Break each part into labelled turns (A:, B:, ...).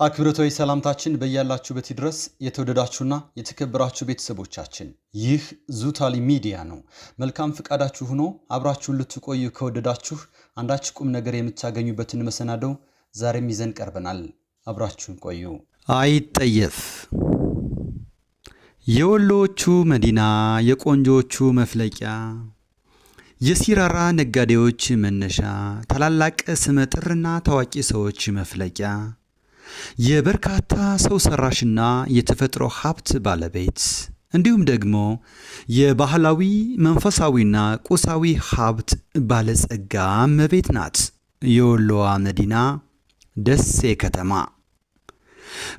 A: አክብሮታዊ ሰላምታችን በያላችሁበት ድረስ የተወደዳችሁና የተከበራችሁ ቤተሰቦቻችን፣ ይህ ዙታሊ ሚዲያ ነው። መልካም ፍቃዳችሁ ሆኖ አብራችሁን ልትቆዩ ከወደዳችሁ አንዳች ቁም ነገር የምታገኙበትን መሰናዶው ዛሬም ይዘን ቀርበናል። አብራችሁን ቆዩ። አይጠየፍ የወሎዎቹ መዲና፣ የቆንጆዎቹ መፍለቂያ፣ የሲራራ ነጋዴዎች መነሻ፣ ታላላቅ ስመጥርና ታዋቂ ሰዎች መፍለቂያ፣ የበርካታ ሰው ሰራሽና የተፈጥሮ ሀብት ባለቤት እንዲሁም ደግሞ የባህላዊ፣ መንፈሳዊና ቁሳዊ ሀብት ባለጸጋ እመቤት ናት የወሎዋ መዲና ደሴ ከተማ።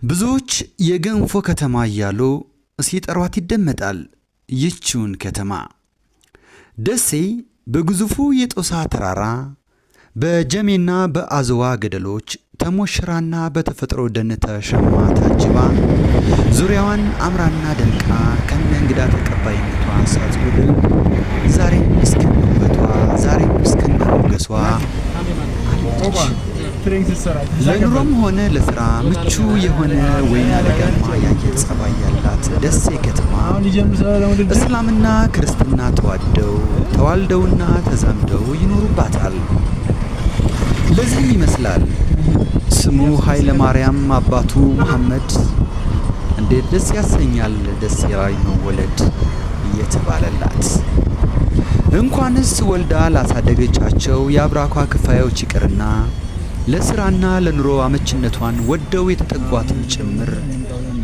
A: ብዙዎች የገንፎ ከተማ እያሉ ሲጠሯት ይደመጣል። ይህችውን ከተማ ደሴ በግዙፉ የጦሳ ተራራ፣ በጀሜና በአዝዋ ገደሎች ተሞሽራና በተፈጥሮ ደን ተሸማ ታጅባ፣ ዙሪያዋን አምራና ደምቃ ከነ እንግዳ ተቀባይነቷ ሳትጎድል ዛሬም እስከነ ውበቷ፣ ዛሬም እስከነ ሞገሷ አለች። ለኑሮም ሆነ ለስራ ምቹ የሆነ ወይና ደጋማ የአየር ጸባይ ያላት ደሴ ከተማ እስላምና ክርስትና ተዋደው፣ ተዋልደውና ተዛምደው ይኖሩባታል። ለዚህም ይመስላል ስሙ ኃይለ ማርያም አባቱ መሐመድ፣ እንዴት ደስ ያሰኛል ደሴ ላይ መወለድ እየተባለላት። እንኳንስ ወልዳ ላሳደገቻቸው የአብራኳ ክፋዮች ይቅርና ለስራና ለኑሮ አመችነቷን ወደው የተጠጓትን ጭምር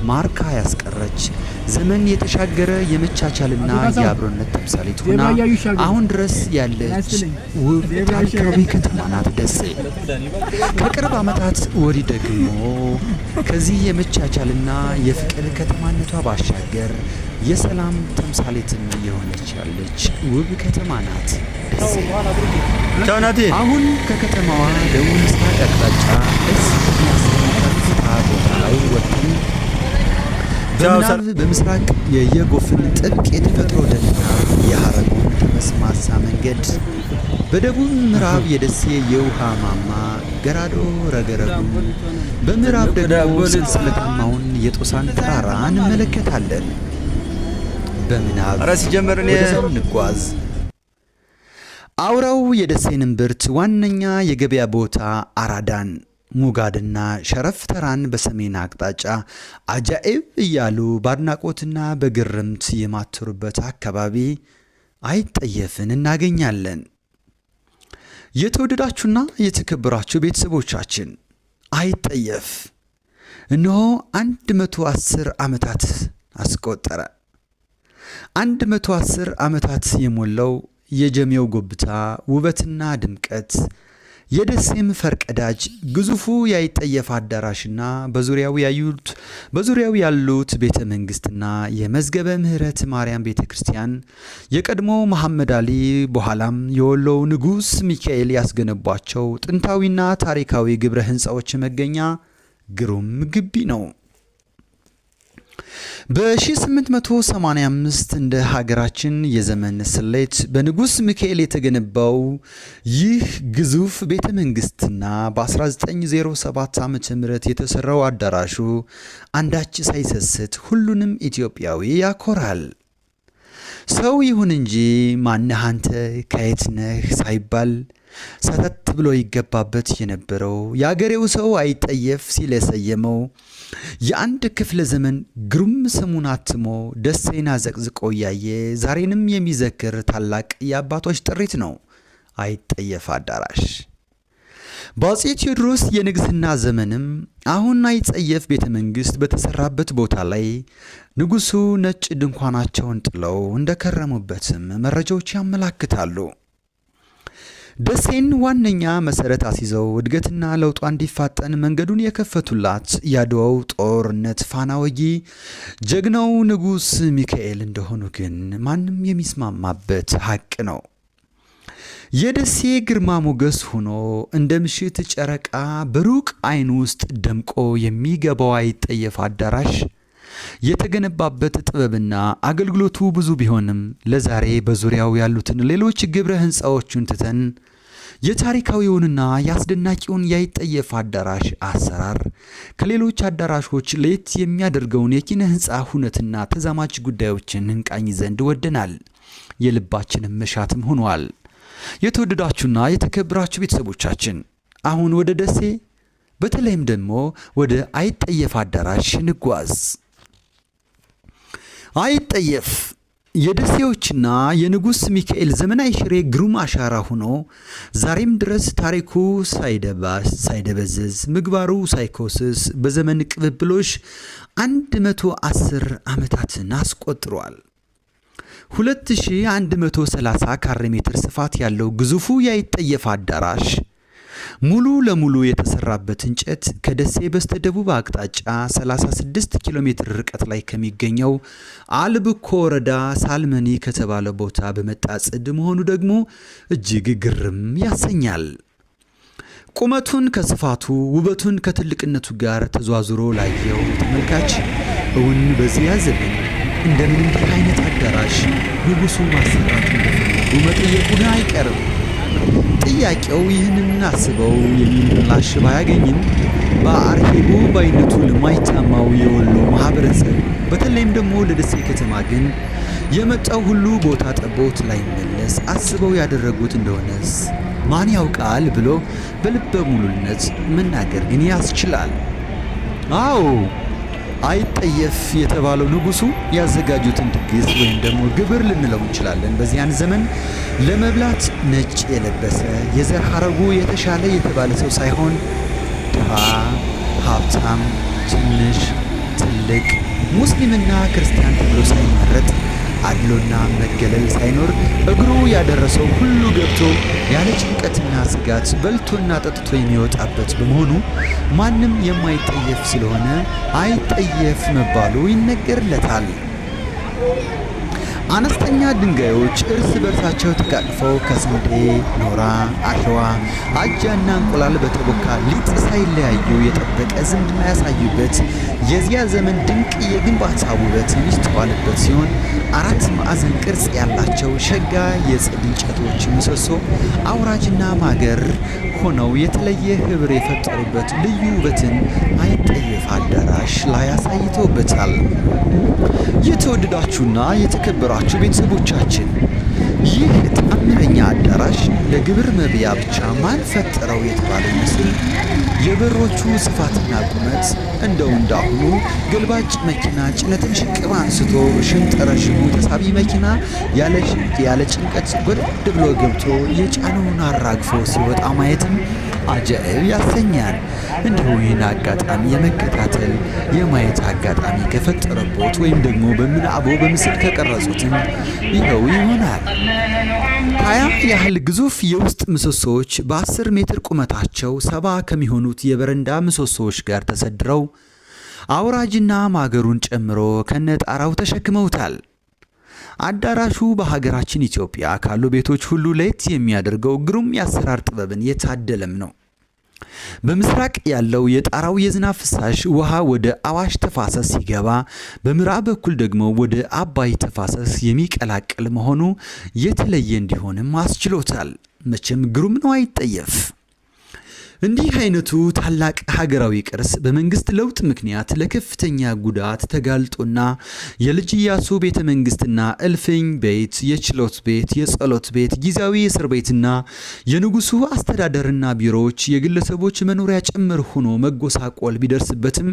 A: ማርካ ያስቀረች፣ ዘመን የተሻገረ የመቻቻልና የአብሮነት ተምሳሌት ሆና አሁን ድረስ ያለች ውብ ታሪካዊ ከተማ ናት ደሴ። ከቅርብ ዓመታት ወዲህ ደግሞ ከዚህ የመቻቻልና የፍቅር ከተማነቷ ባሻገር የሰላም ተምሳሌትም የሆነች ያለች ውብ ከተማ ናት ደሴ። አሁን ከከተማዋ ደቡብ ምስራቅ አቅጣጫ ደስ በሚያሰኝ ከፍታ ቦታ ላይ ወጥተን በምናብ በምስራቅ የየጎፍን ጥብቅ የተፈጥሮ ደንና የሐረጉን ጠመዝማዛ መንገድ፣ በደቡብ ምዕራብ የደሴ የውሃ ማማ ገራዶ ረገረጉን፣ በምዕራብ ደግሞ ሰንሰለታማውን የጦሳን ተራራ እንመለከታለን። በምናብ ወደዛው እንጓዝ። አውራው የደሴን እምብርት ዋነኛ የገበያ ቦታ አራዳን፣ ሙጋድና ሸረፍ ተራን በሰሜን አቅጣጫ አጃኢብ እያሉ በአድናቆትና በግርምት የማተሩበት አካባቢ አይጠየፍን እናገኛለን። የተወደዳችሁና የተከበራችሁ ቤተሰቦቻችን፣ አይጠየፍ እነሆ 110 ዓመታት አስቆጠረ። 110 ዓመታት የሞላው የጀሜው ጎብታ ውበትና ድምቀት፣ የደሴም ፈርቀዳጅ ግዙፉ የአይጠየፍ አዳራሽና በዙሪያው ያሉት ቤተ መንግስትና የመዝገበ ምሕረት ማርያም ቤተ ክርስቲያን የቀድሞ መሐመድ አሊ በኋላም የወሎው ንጉሥ ሚካኤል ያስገነቧቸው ጥንታዊና ታሪካዊ ግብረ ሕንፃዎች መገኛ ግሩም ግቢ ነው። በ1885 እንደ ሀገራችን የዘመን ስሌት በንጉሥ ሚካኤል የተገነባው ይህ ግዙፍ ቤተ መንግስትና በ1907 ዓ ም የተሰራው አዳራሹ አንዳች ሳይሰስት ሁሉንም ኢትዮጵያዊ ያኮራል። ሰው ይሁን እንጂ ማነህ አንተ፣ ከየት ነህ ሳይባል ሰተት ብሎ ይገባበት የነበረው፣ የአገሬው ሰው አይጠየፍ ሲል የሰየመው፣ የአንድ ክፍለ ዘመን ግሩም ስሙን አትሞ ደሴን አዘቅዝቆ እያየ ዛሬንም የሚዘክር ታላቅ የአባቶች ጥሪት ነው አይጠየፍ አዳራሽ። በአፄ ቴዎድሮስ የንግስና ዘመንም አሁን አይጸየፍ ቤተ መንግስት በተሰራበት ቦታ ላይ ንጉሱ ነጭ ድንኳናቸውን ጥለው እንደከረሙበትም መረጃዎች ያመላክታሉ። ደሴን ዋነኛ መሰረት አስይዘው እድገትና ለውጧ እንዲፋጠን መንገዱን የከፈቱላት የአድዋው ጦርነት ፋና ወጊ ጀግናው ንጉስ ሚካኤል እንደሆኑ ግን ማንም የሚስማማበት ሀቅ ነው። የደሴ ግርማ ሞገስ ሆኖ እንደ ምሽት ጨረቃ በሩቅ ዓይን ውስጥ ደምቆ የሚገባው አይጠየፍ አዳራሽ የተገነባበት ጥበብና አገልግሎቱ ብዙ ቢሆንም ለዛሬ በዙሪያው ያሉትን ሌሎች ግብረ ሕንፃዎቹን ትተን የታሪካዊውንና የአስደናቂውን የአይጠየፍ አዳራሽ አሰራር ከሌሎች አዳራሾች ለየት የሚያደርገውን የኪነ ህንፃ ሁነትና ተዛማጅ ጉዳዮችን እንቃኝ ዘንድ ወደናል። የልባችንም መሻትም ሆኗል። የተወደዳችሁና የተከበራችሁ ቤተሰቦቻችን፣ አሁን ወደ ደሴ በተለይም ደግሞ ወደ አይጠየፍ አዳራሽ እንጓዝ። አይጠየፍ የደሴዎችና የንጉሥ ሚካኤል ዘመናዊ ሽሬ ግሩም አሻራ ሆኖ ዛሬም ድረስ ታሪኩ ሳይደበዝዝ፣ ምግባሩ ሳይኮስስ በዘመን ቅብብሎሽ 110 ዓመታትን አስቆጥሯል። 2130 ካሬ ሜትር ስፋት ያለው ግዙፉ የአይጠየፍ አዳራሽ ሙሉ ለሙሉ የተሰራበት እንጨት ከደሴ በስተደቡብ አቅጣጫ 36 ኪሎ ሜትር ርቀት ላይ ከሚገኘው አልብኮ ወረዳ ሳልመኒ ከተባለ ቦታ በመጣ ጽድ መሆኑ ደግሞ እጅግ ግርም ያሰኛል። ቁመቱን ከስፋቱ፣ ውበቱን ከትልቅነቱ ጋር ተዟዙሮ ላየው ተመልካች እውን በዚያ ዘመን እንደምን እንዲህ አይነት አዳራሽ ንጉሱ ማሰራት እንደፈለጉ መጠየቁን አይቀርም። ጥያቄው ይህንን አስበው የሚል ምላሽ ባያገኝም በአርሂቡ ባይነቱ ለማይታማው የወሎ ማህበረሰብ በተለይም ደግሞ ለደሴ ከተማ ግን የመጣው ሁሉ ቦታ ጠቦት ላይመለስ አስበው ያደረጉት እንደሆነስ ማን ያውቃል ብሎ በልበ ሙሉነት መናገር ግን ያስችላል። አዎ፣ አይጠየፍ የተባለው ንጉሱ ያዘጋጁትን ድግስ ወይም ደግሞ ግብር ልንለው እንችላለን። በዚያን ዘመን ለመብላት ነጭ የለበሰ፣ የዘር ሐረጉ የተሻለ የተባለ ሰው ሳይሆን ድሃ፣ ሀብታም፣ ትንሽ፣ ትልቅ፣ ሙስሊምና ክርስቲያን ተብሎ ሳይመረጥ፣ አድሎና መገለል ሳይኖር እግሩ ያደረሰው ሁሉ ገብቶ ያለ ጭንቀትና ስጋት በልቶና ጠጥቶ የሚወጣበት በመሆኑ ማንም የማይጠየፍ ስለሆነ አይጠየፍ መባሉ ይነገርለታል። አነስተኛ ድንጋዮች እርስ በርሳቸው ተቃቅፈው ከስንዴ፣ ኖራ፣ አሸዋ፣ አጃና እንቁላል በተቦካ ሊጥ ሳይለያዩ የጠበቀ ዝምድና ያሳዩበት የዚያ ዘመን ድንቅ የግንባታ ውበት የሚስተዋልበት ሲሆን፣ አራት ማዕዘን ቅርጽ ያላቸው ሸጋ የጽድ እንጨቶች ምሰሶ፣ አውራጅና ማገር ሆነው የተለየ ህብር የፈጠሩበት ልዩ ውበትን አይጠየፍ አዳራሽ ላይ አሳይተውበታል። የተወደዳችሁና የተከበራችሁ ቤተሰቦቻችን፣ ይህ ተአምረኛ አዳራሽ ለግብር መብያ ብቻ ማን ፈጠረው የተባለ ይመስል የበሮቹ ስፋትና ቁመት እንደው እንዳሁኑ ገልባጭ መኪና ጭነትን ሽቅብ አንስቶ ሽንጥ ረዥሙ ተሳቢ መኪና ያለ ጭንቀት ጎደድ ብሎ ገብቶ የጫነውን አራግፎ ሲወጣ ማየትም አጃኢብ ያሰኛል። እንዲሁ ይህን አጋጣሚ የመከታተል የማየት አጋጣሚ ከፈጠረቦት ወይም ደግሞ በምናቦ በምስል ከቀረጹትም ይኸው ይሆናል። 20 ያህል ግዙፍ የውስጥ ምሰሶዎች በ10 ሜትር ቁመታቸው 70 ከሚሆኑት የበረንዳ ምሰሶዎች ጋር ተሰድረው አውራጅና ማገሩን ጨምሮ ከነጣራው ተሸክመውታል። አዳራሹ በሀገራችን ኢትዮጵያ ካሉ ቤቶች ሁሉ ለየት የሚያደርገው ግሩም የአሰራር ጥበብን የታደለም ነው። በምስራቅ ያለው የጣራው የዝናብ ፍሳሽ ውሃ ወደ አዋሽ ተፋሰስ ሲገባ፣ በምዕራብ በኩል ደግሞ ወደ አባይ ተፋሰስ የሚቀላቀል መሆኑ የተለየ እንዲሆንም አስችሎታል። መቼም ግሩም ነው አይጠየፍ። እንዲህ አይነቱ ታላቅ ሀገራዊ ቅርስ በመንግስት ለውጥ ምክንያት ለከፍተኛ ጉዳት ተጋልጦና የልጅ ኢያሱ ቤተ መንግስትና እልፍኝ ቤት፣ የችሎት ቤት፣ የጸሎት ቤት፣ ጊዜያዊ እስር ቤትና የንጉሱ አስተዳደርና ቢሮዎች፣ የግለሰቦች መኖሪያ ጭምር ሆኖ መጎሳቆል ቢደርስበትም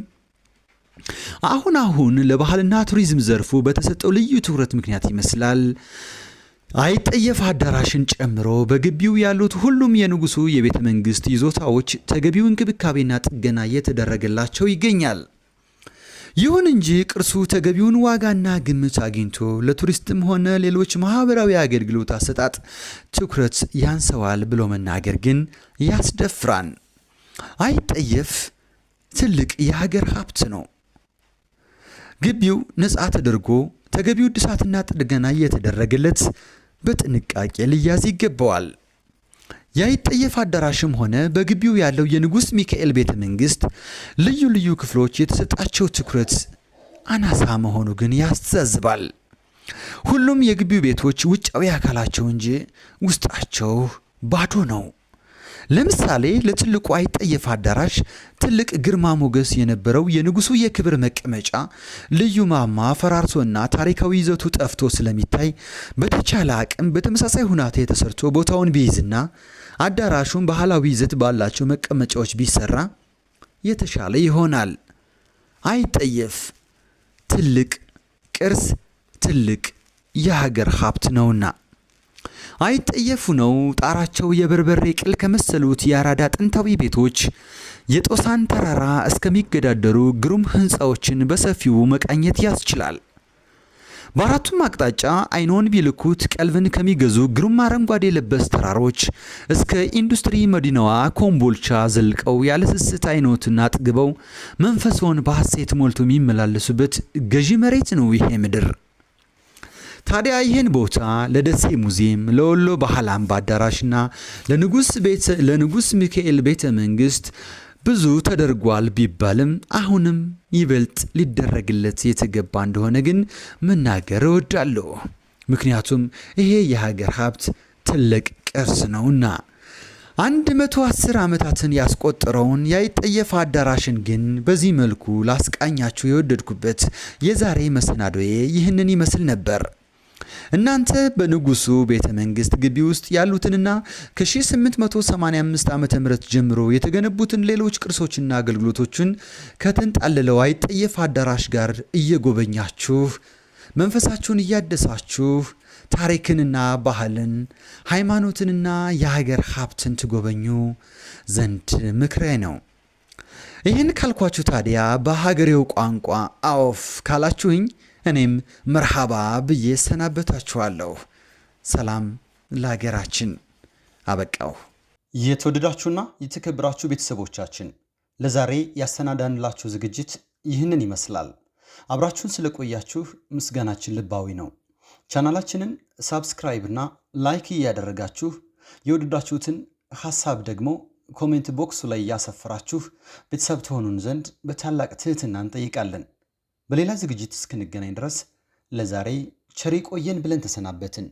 A: አሁን አሁን ለባህልና ቱሪዝም ዘርፉ በተሰጠው ልዩ ትኩረት ምክንያት ይመስላል አይጠየፍ አዳራሽን ጨምሮ በግቢው ያሉት ሁሉም የንጉሱ የቤተ መንግስት ይዞታዎች ተገቢው እንክብካቤና ጥገና እየተደረገላቸው ይገኛል። ይሁን እንጂ ቅርሱ ተገቢውን ዋጋና ግምት አግኝቶ ለቱሪስትም ሆነ ሌሎች ማህበራዊ አገልግሎት አሰጣጥ ትኩረት ያንሰዋል ብሎ መናገር ግን ያስደፍራል። አይጠየፍ ትልቅ የሀገር ሀብት ነው። ግቢው ነፃ ተደርጎ ተገቢው እድሳትና ጥገና እየተደረገለት በጥንቃቄ ሊያዝ ይገባዋል። የአይጠየፍ አዳራሽም ሆነ በግቢው ያለው የንጉሥ ሚካኤል ቤተ መንግስት ልዩ ልዩ ክፍሎች የተሰጣቸው ትኩረት አናሳ መሆኑ ግን ያስተዛዝባል። ሁሉም የግቢው ቤቶች ውጫዊ አካላቸው እንጂ ውስጣቸው ባዶ ነው። ለምሳሌ ለትልቁ አይጠየፍ አዳራሽ ትልቅ ግርማ ሞገስ የነበረው የንጉሱ የክብር መቀመጫ ልዩ ማማ ፈራርሶና ታሪካዊ ይዘቱ ጠፍቶ ስለሚታይ በተቻለ አቅም በተመሳሳይ ሁናቴ ተሰርቶ ቦታውን ቢይዝና አዳራሹን ባህላዊ ይዘት ባላቸው መቀመጫዎች ቢሰራ የተሻለ ይሆናል። አይጠየፍ ትልቅ ቅርስ፣ ትልቅ የሀገር ሀብት ነውና። አይጠየፉ ነው ጣራቸው የበርበሬ ቅል ከመሰሉት የአራዳ ጥንታዊ ቤቶች የጦሳን ተራራ እስከሚገዳደሩ ግሩም ሕንፃዎችን በሰፊው መቃኘት ያስችላል። በአራቱም አቅጣጫ አይኖን ቢልኩት ቀልብን ከሚገዙ ግሩም አረንጓዴ ለበስ ተራሮች እስከ ኢንዱስትሪ መዲናዋ ኮምቦልቻ ዘልቀው ያለ ስስት አይኖትን አጥግበው መንፈስዎን በሐሴት ሞልቶ የሚመላለሱበት ገዢ መሬት ነው ይሄ ምድር። ታዲያ ይህን ቦታ ለደሴ ሙዚየም፣ ለወሎ ባህል አምባ አዳራሽና ለንጉስ ሚካኤል ቤተ መንግስት ብዙ ተደርጓል ቢባልም አሁንም ይበልጥ ሊደረግለት የተገባ እንደሆነ ግን መናገር እወዳለሁ። ምክንያቱም ይሄ የሀገር ሀብት ትልቅ ቅርስ ነውና። 110 ዓመታትን ያስቆጠረውን የአይጠየፍ አዳራሽን ግን በዚህ መልኩ ላስቃኛችሁ የወደድኩበት የዛሬ መሰናዶዬ ይህንን ይመስል ነበር። እናንተ በንጉሱ ቤተ መንግስት ግቢ ውስጥ ያሉትንና ከ1885 ዓ ም ጀምሮ የተገነቡትን ሌሎች ቅርሶችና አገልግሎቶችን ከተንጣለለው አይጠየፍ አዳራሽ ጋር እየጎበኛችሁ መንፈሳችሁን እያደሳችሁ ታሪክንና ባህልን፣ ሃይማኖትንና የሀገር ሀብትን ትጎበኙ ዘንድ ምክሬ ነው። ይህን ካልኳችሁ ታዲያ በሀገሬው ቋንቋ አዎፍ ካላችሁኝ እኔም መርሃባ ብዬ ሰናበታችኋለሁ። ሰላም ለሀገራችን። አበቃሁ። የተወደዳችሁና የተከበራችሁ ቤተሰቦቻችን፣ ለዛሬ ያሰናዳንላችሁ ዝግጅት ይህንን ይመስላል። አብራችሁን ስለቆያችሁ ምስጋናችን ልባዊ ነው። ቻናላችንን subscribe እና like እያደረጋችሁ፣ የወደዳችሁትን ሀሳብ ደግሞ comment box ኡ ላይ እያሰፈራችሁ ቤተሰብ ትሆኑን ዘንድ በታላቅ ትህትና እንጠይቃለን። በሌላ ዝግጅት እስክንገናኝ ድረስ ለዛሬ ቸር ይቆየን ብለን ተሰናበትን።